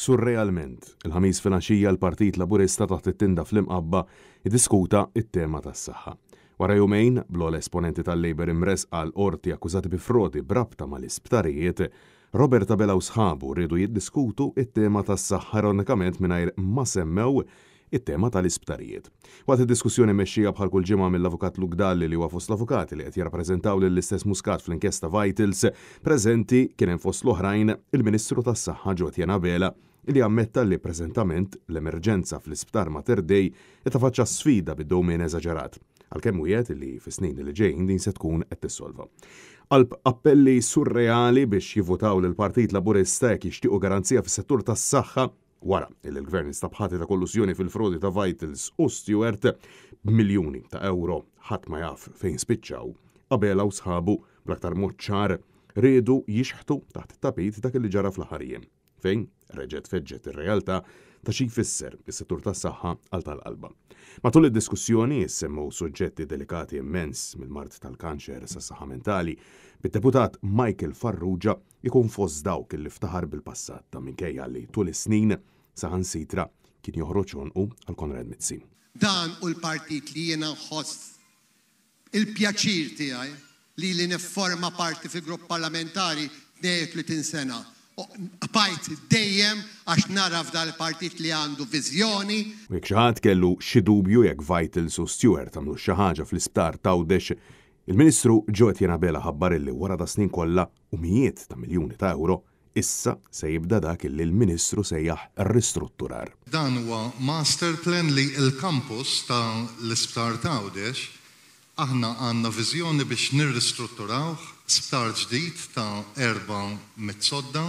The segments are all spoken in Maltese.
Surrealment, il-Ħamis filgħaxija l-Partit Laburista taħt it-tinda fl-Imqabba iddiskuta t-tema tas-saħħa. Wara jumejn, bl-ogħla esponenti tal-Labour imressqa l-Qorti akkużati bi frodi b'rabta mal-isptarijiet, Robert Abela u sħabu riedu jiddiskutu t-tema tas-saħħa ironikament mingħajr ma semmew it-tema tal-isptarijiet. Waqt id-diskussjoni mmexxija bħal kull ġimgħa mill-Avukat Luke Dalli li huwa fost l-avukati li qed jirrappreżentaw lill-istess Muscat fl-inkjesta Vitals, preżenti kien hemm fost l-oħrajn il-Ministru tas-Saħħa Jo Etienne Abela li ammetta li preżentament l-emerġenza fl-Isptar Mater Dei qed tafaċċa sfida bid-dewmien eżaġerat, għalkemm wiegħed li fis-snin li ġejjin din se tkun qed tissolva. Qalb appelli surreali biex jivvutaw lill-Partit Laburista jekk jixtiequ garanzija fis-settur tas-saħħa, Wara li l-Gvern instab ħati ta' kollużjoni fil-frodi ta' Vitals u Steward b'miljuni ta' ewro ħadd ma jaf fejn spiċċaw, Abela u sħabu bl-aktar mod ċar riedu jixħtu taħt it-tapit dak li ġara fl-aħħar jiem, fejn reġgħet feġġet ir-realtà ta' xi jfisser is-settur tas-saħħa għal tal-qalba. Matul id-diskussjoni issemmew suġġetti delikati immens mill-mard tal-kanċer sas-saħħa mentali, bid-Deputat Michael Farrugia Ikun fost dawk li ftaħar bil-passat ta' minkejja li tul is-snin saħansitra kien joħroġ għonqu għal Konrad Mizzi. Dan hu l-partit li jiena nħoss il-pjaċir tiegħi li ili nifforma parti fil-grupp parlamentari 32 sena u bqajt dejjem għax nara f'dan il-partit li għandu viżjoni. U jekk xi ħadd kellu xi dubju jekk Vitals u Steward għamlux xi ħaġa fl-isptar t'Għawdex, il-Ministru Joe Etienne Abela ħabbar illi wara das-snin kollha u mijiet ta' miljuni ta' ewro, issa se jibda dak li l-Ministru sejjaħ ristrutturar. Dan huwa master plan li l-campus ta' l-Isptar t'Għawdex aħna għandna viżjoni biex nirristrutturawh, sptar ġdid ta' 400 sodda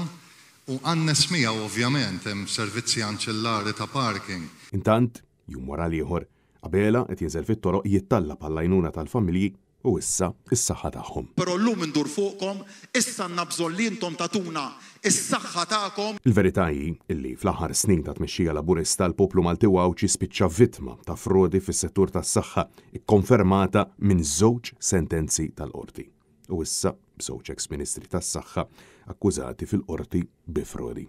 u annes miegħu ovvjament hemm servizzi anċillari ta' parking. Intant, jum wara l-ieħor, Abela qed jinżel fit-toroq jittallab għall-għajnuna tal-familji u issa s-saħħa tagħhom. Però llum indur fuqkom, issa għandna bżonn li intom tagħtuna s-saħħa tagħkom. Il-verità hi li fl-aħħar snin ta' tmexxija Laburista l-poplu Malti u Għawdxi spiċċa vittma ta' frodi fis-settur tas-saħħa kkonfermata minn żewġ sentenzi tal-Qorti. U issa b'żewġ eks Ministri tas-Saħħa akkużati fil-Qorti bi frodi.